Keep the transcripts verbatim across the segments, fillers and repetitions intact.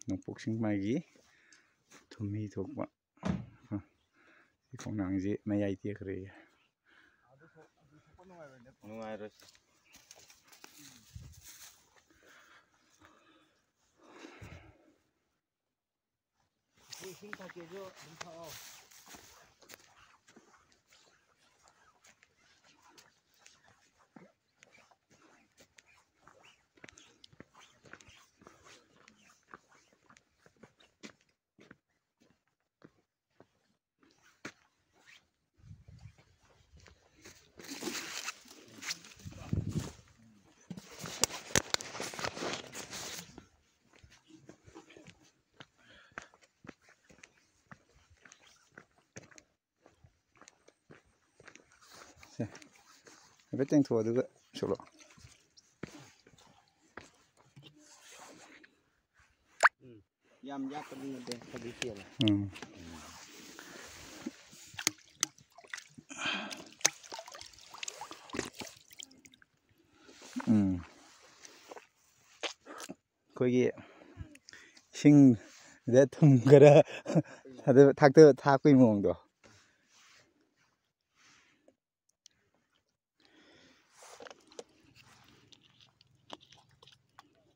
ꯅꯣꯡꯄꯣꯛ ꯁꯤꯡꯃꯥꯏꯒꯤ ꯊꯨꯝꯍꯤ ꯊꯣꯛꯄ꯫ ꯁꯤ ꯈꯣꯡꯅꯥꯡꯁꯤ ꯃꯌꯥꯏ ꯇꯦꯛꯈ꯭ꯔꯦ꯫ ꯅꯨꯡꯉꯥꯏꯔꯣꯏ꯫ ꯏꯁꯤꯡ ꯊꯛꯀꯦꯁꯨ ꯑꯗꯨꯝ ꯊꯛꯑꯣ꯫ ꯁꯦ, ꯍꯥꯏꯐꯦꯠ ꯇꯦꯡꯊꯣꯛꯑꯣ, ꯑꯗꯨꯒ ꯁꯣꯛꯂꯛꯑꯣ꯫ ꯎꯝ, ꯌꯥꯝ ꯌꯥꯛꯄꯗꯤ ꯅꯠꯇꯦ, ꯈꯔꯗꯤ ꯆꯦꯜꯂꯦ꯫ ꯎꯝ꯫ ꯎꯝ꯫ ꯑꯩꯈꯣꯏꯒꯤ ꯏꯁꯤꯡꯗ ꯊꯨꯝ ꯈꯔ ꯑꯗꯨ ꯊꯥꯛꯇ ꯊꯥꯛꯄꯒꯤ ꯃꯑꯣꯡꯗꯣ꯫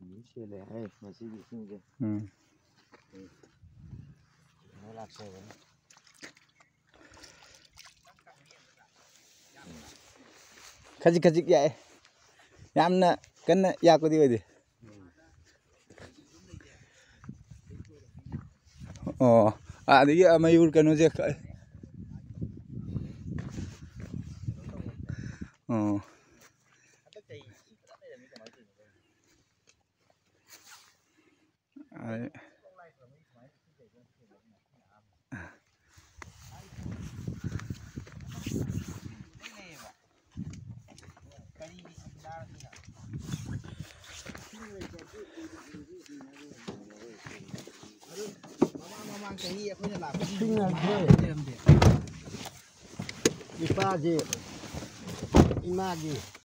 ꯎꯝ, ꯁꯤꯗ ꯂꯩ꯫ ꯑꯩ ꯃꯁꯤꯒꯤ ꯏꯁꯤꯡꯁꯦ ꯎꯝ꯫ ꯀꯩꯅꯣ ꯂꯥꯛꯆꯕꯅꯤ꯫ ꯈꯖꯤꯛ ꯈꯖꯤꯛ ꯌꯥꯛꯑꯦ꯫ ꯌꯥꯝꯅ ꯀꯟꯅ ꯌꯥꯛꯄꯗꯤ ꯑꯣꯏꯗꯦ꯫ ꯑꯣ, ꯑꯗꯒꯤ ꯑꯥ ꯃꯌꯨꯔ ꯀꯩꯅꯣꯁꯦ ꯀ-, ꯑꯣ꯫ ꯑꯗꯩ ꯃꯃꯥꯡ ꯆꯍꯤ ꯑꯩꯈꯣꯏꯅ ꯂꯥꯛꯄ ꯏꯁꯤꯡ ꯑꯁꯦ ꯂꯩꯔꯝꯗꯦ꯫ ꯏꯄꯥꯒꯤ, ꯏꯃꯥꯒꯤ